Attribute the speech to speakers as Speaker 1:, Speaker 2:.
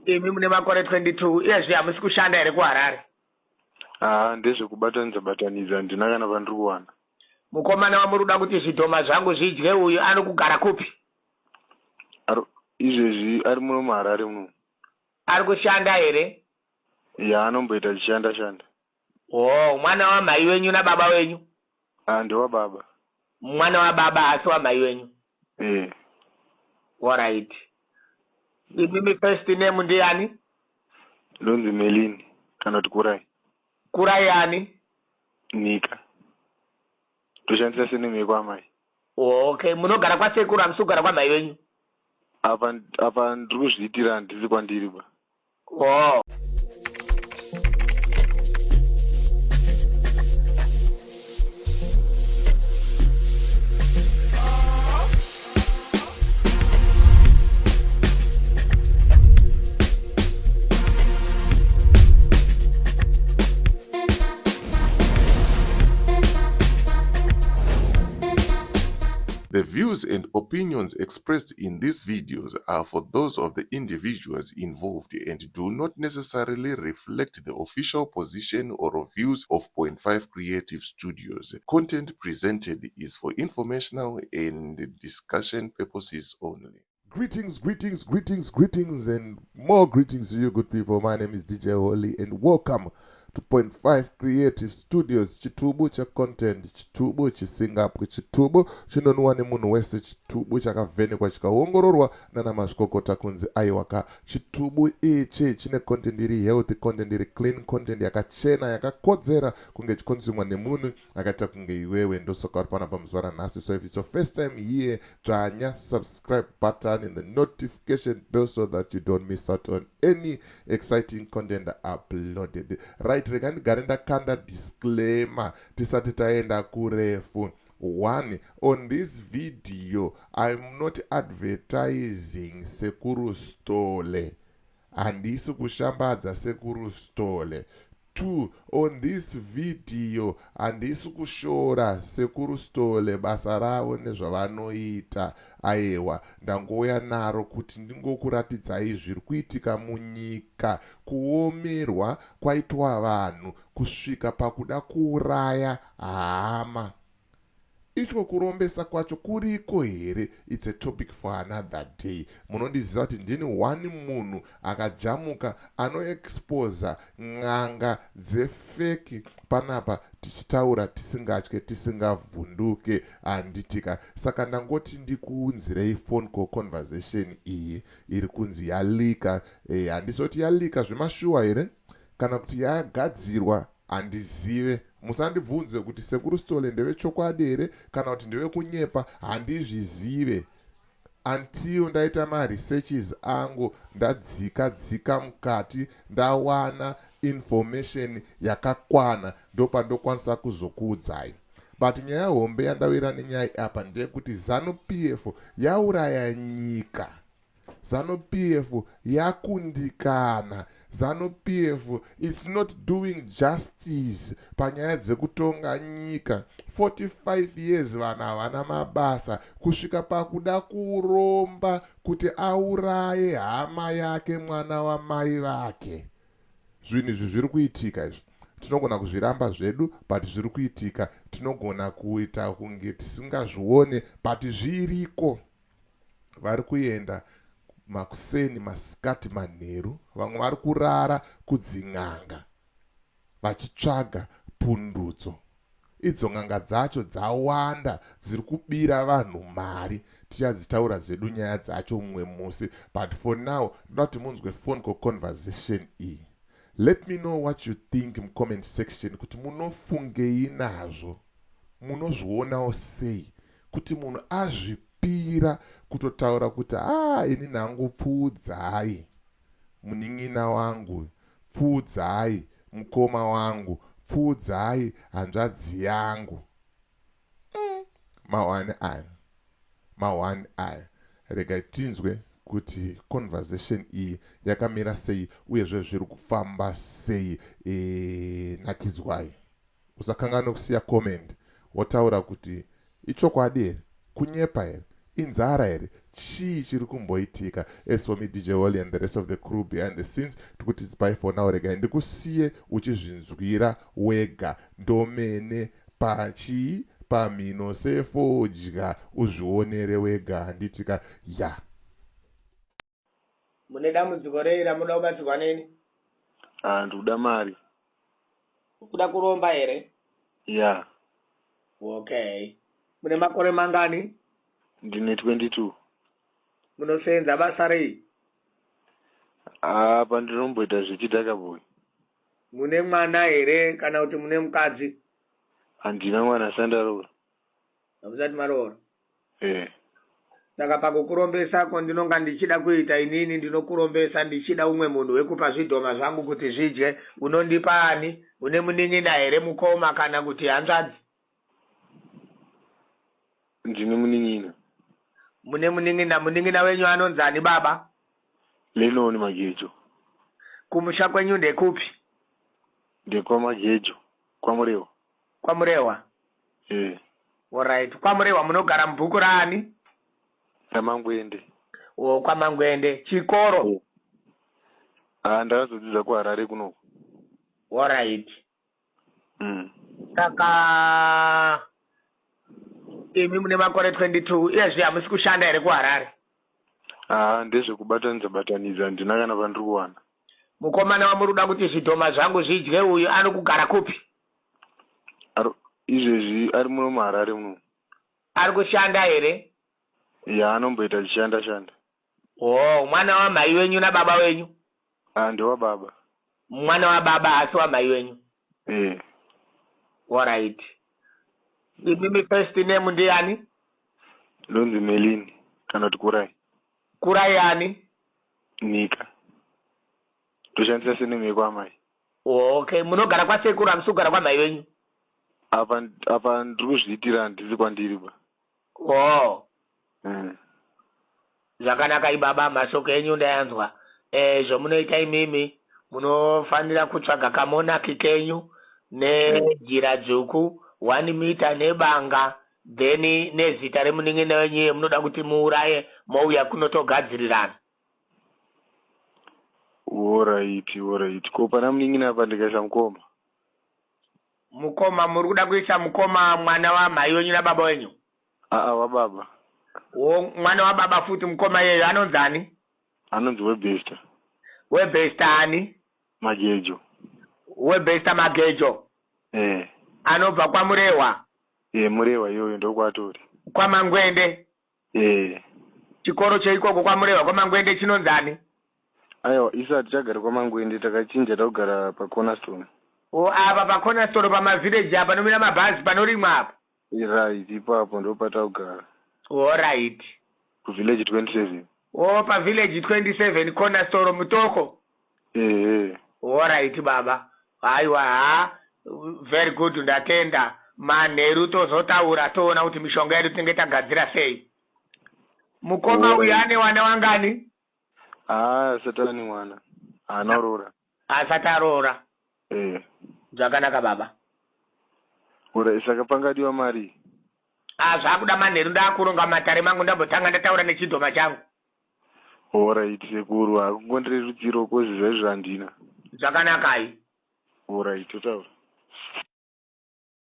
Speaker 1: Imi mune makore 22 uyezve hamusi kushanda here kuHarare?
Speaker 2: Haa, ndezvekubatanidza batanidza, handina kana pandiri kuwana.
Speaker 1: Mukomana wamuri kuda kuti zvidhoma zvangu zvidye uyu ari kugara kupi?
Speaker 2: Izvezvi ari muno muHarare muno.
Speaker 1: Ari kushanda here?
Speaker 2: Ya, anomboita achishanda shanda.
Speaker 1: Oh, mwana wamhai wenyu nababa wenyu?
Speaker 2: Ah, ndewababa.
Speaker 1: Mwana wababa asi wamhai wenyu?
Speaker 2: Eh.
Speaker 1: Alright. Imimi first name ndiyani?
Speaker 2: Ndonzi Melini kana kuti Kurai.
Speaker 1: Kurai ani?
Speaker 2: Nika. Ndoshandisa surname yekwaamai.
Speaker 1: Okay, munogara kwasekuru hamusi kugara kwamhai venyu?
Speaker 2: Apa apa ndiri kuzviitira handisi kwandiri ba.
Speaker 1: Oh.
Speaker 3: The views and opinions expressed in these videos are for those of the individuals involved and do not necessarily reflect the official position or views of Point 5 Creative Studios. Content presented is for informational and discussion purposes only. Greetings, greetings, greetings, greetings, and more greetings to you, good people. My name is DJ Holly, and welcome to Point 5 Creative Studios. Chitubu cha content, chitubu chisingapwi, chitubu chinonwa nemunhu wese, chitubu chakavhenekwa chikaongororwa nana mazvikokota kunzi aiwaka. Chitubu ichi chine content iri healthy, content iri clean, content yakachena, yakakodzera kunge ichikonsumwa nemunhu akaita kunge iwewe. Ndosaka uri panapa muzuva ranhasi. So if it's your first time here, dzvanya subscribe button and the notification bell so that you don't miss out on any exciting content uploaded. Right, rega ndigare ndakanda disclaimer tisati taenda kurefu. One, on this video I'm not advertising Sekuru Stole. Handisi kushambadza Sekuru Stole. Two, on this video handisi kushora Sekuru Stole basa ravo nezvavanoita. Ayewa, ndangouya naro kuti ndingokuratidzai zviri kuitika munyika, kuomerwa kwaitwa vanhu kusvika pakuda kuuraya hama. Ichwo kurombesa kwacho kuriko here? It's a topic for another day. Munondiziva kuti ndini one munhu akajamuka anoexposa n'anga dzefeki panapa tichitaura tisingatye tisingavhunduke handitika. Saka ndangoti ndikuunzirei phone call conversation iyi iri kunzi yalika. Eh, handisoti yalika zvemashuwa here kana kuti yagadzirwa Handizive. Musandibvunze kuti Sekuru Sithole ndevechokwadi here kana kuti ndevekunyepa, handizvizive until ndaita maresearches angu ndadzika dzika mukati ndawana information yakakwana ndopandokwanisa kuzokuudzai. But nyaya hombe yandawira nenyaya apa ndeyekuti Zanu PF yauraya nyika. Zanu PF yakundikana. Zanu PF is not doing justice panyaya dzekutonga nyika. 45 years vanhu havana mabasa kusvika pakuda kuromba kuti auraye hama yake mwana wamai vake. Zvinhu izvi zviri kuitika izvi. Tinogona kuzviramba zvedu but zviri kuitika. Tinogona kuita kunge tisingazvione but zviriko. Vari kuenda makuseni, masikati, manheru, vamwe vari kurara kudzin'anga vachitsvaga pundutso. Idzo n'anga dzacho dzawanda dziri kubira vanhu mari. Tichadzitaura dzedu nyaya dzacho mumwe musi, but for now ndoda kuti munzwe phone call conversation iyi. Let me know what you think mucomment section kuti munofungei nazvo, munozvionawo sei kuti munhu azvipira kutotaura kuti haa ini nhangu pfuudzai munin'ina wangu, pfuudzai mukoma wangu, pfuudzai hanzvadzi yangu. Mm, mahwani aya, mahwani aya. Regai tinzwe kuti conversation iyi yakamira sei uyezve zviri kufamba sei. E, nakidzwai. Usakanganwe kusiya comment wotaura kuti ichokwadi here, kunyepa here. Inzara here? Chii chiri kumboitika? As for me, DJ Wally and the rest of the crew behind the scenes, tikuti it's bye for now. Regai ndikusiye uchizvinzwira wega ndomene pachii pamhino sefodya, uzvionere wega, handitika? Ya.
Speaker 1: Mune dambudziko rei ramunoda kubatsirwa neni?
Speaker 2: Ah, ndikuda mari.
Speaker 1: Kuda kuromba here?
Speaker 2: Ya.
Speaker 1: Okay, mune makore mangani?
Speaker 2: Ndine 22.
Speaker 1: Munosenza basa rei?
Speaker 2: Apa ndinomboita zvechidhaka boy.
Speaker 1: Mune mwana here kana kuti mune mukadzi?
Speaker 2: Handina mwana, asati ndaroora.
Speaker 1: Hamusati maroora?
Speaker 2: Eh.
Speaker 1: Saka pakukurombesa ko ndinonga ndichida kuita inini, ndinokurombesa ndichida umwe munhu wekupa zvidhoma zvangu kuti zvidye. Unondipa ani? Une munin'ina here, mukoma kana kuti hanzvadzi?
Speaker 2: Ndine munin'ina.
Speaker 1: Mune munin'ina. Munin'ina wenyu anonzani, baba?
Speaker 2: Lenoni Magejo.
Speaker 1: Kumusha kwenyu ndekupi?
Speaker 2: NdekwaMagejo, kwaMurewa.
Speaker 1: KwaMurehwa?
Speaker 2: Eh.
Speaker 1: Alright, kwaMurehwa munogara mubhuku raani?
Speaker 2: RaMangwende.
Speaker 1: O, kwaMangwende. Chikoro?
Speaker 2: Eh. Ah, ndakazodzidza kuHarare kunoku.
Speaker 1: Alright. Saka imi mune makore 22, uyezve hamusi kushanda here kuHarare?
Speaker 2: Ah, ndezvekubatanidza batanidza, handina kana pandiri kuwana.
Speaker 1: Mukomana wamuri kuda kuti zvidhoma zvangu zvidye uyu ari kugara kupi?
Speaker 2: Izvezvi ari muno muHarare muno.
Speaker 1: Ari kushanda here?
Speaker 2: Ya, anomboita achishanda shanda.
Speaker 1: O, mwana wamhai wenyu nababa wenyu?
Speaker 2: Ah, ndewababa.
Speaker 1: Mwana wababa asi wamhai wenyu?
Speaker 2: Eh.
Speaker 1: Alright, imimi first name ndiani?
Speaker 2: Ndonzi Melini kana kuti Kurai.
Speaker 1: Kurai ani?
Speaker 2: Nika, ndoshandisa surname yekwamai.
Speaker 1: Okay, munogara kwasekuru, hamusi kugara kwamhai venyu?
Speaker 2: Apa ndiri kuzviitira, handisi kwandiri ba.
Speaker 1: O. Zvakanaka ibaba, mashoko enyu ndayanzwa. Zvomunoita imimi, munofanira kutsvaga kamonaki kenyu nejira dzvuku 1 mita nebanga, then nezita remunin'ina wenyu yemunoda kuti muuraye, mouya kunotogadzirirana.
Speaker 2: Alright, ko pana munin'ina apa ndikaisa mukoma?
Speaker 1: Mukoma, muri kuda kuisa mukoma mwana wamhai wenyu nababa wenyu?
Speaker 2: Aa, wababa.
Speaker 1: Wo, mwana wababa futi. Mukoma iyeyo anonzani?
Speaker 2: Anonzi Webester.
Speaker 1: Webester ani?
Speaker 2: Magejo.
Speaker 1: Webester Magejo?
Speaker 2: Eh.
Speaker 1: Anobva kwaMurehwa?
Speaker 2: E, Murehwa iyoyo ndokwatori.
Speaker 1: KwaMangwende?
Speaker 2: Eh.
Speaker 1: Chikoro cheikoko kwaMurehwa kwaMangwende chinonzani?
Speaker 2: Aiwa, isu hatichagari kwaMangwende, takachinja, takugara paCornerstone.
Speaker 1: O, apa paCornerstone, pamavhireji apa panomira mabhazi, panorimwa apa?
Speaker 2: Right, ipapo ndopatakugara.
Speaker 1: Alright.
Speaker 2: Kuvillage 27.
Speaker 1: O, pavillage 27, Cornerstone, Mutoko?
Speaker 2: Ehe.
Speaker 1: Alright baba, haiwa, ha, very good, ndatenda. Manheru tozotaura, toona kuti mishonga yedu tinenge tagadzira sei. Mukoma uyu ane wana wangani?
Speaker 2: Haa, asati ane mwana, haana roora.
Speaker 1: Asati aroora?
Speaker 2: Eh.
Speaker 1: Zvakanaka baba.
Speaker 2: Alright, saka pangadiwa mari?
Speaker 1: A, zvakuda manheru, ndakuronga matare mangu, ndambotanga ndataura nechidhoma changu.
Speaker 2: Alright sekuru, hakungondirerutsiro kozi zvaizvo handina.
Speaker 1: Zvakanakai.
Speaker 2: Alright, totaura.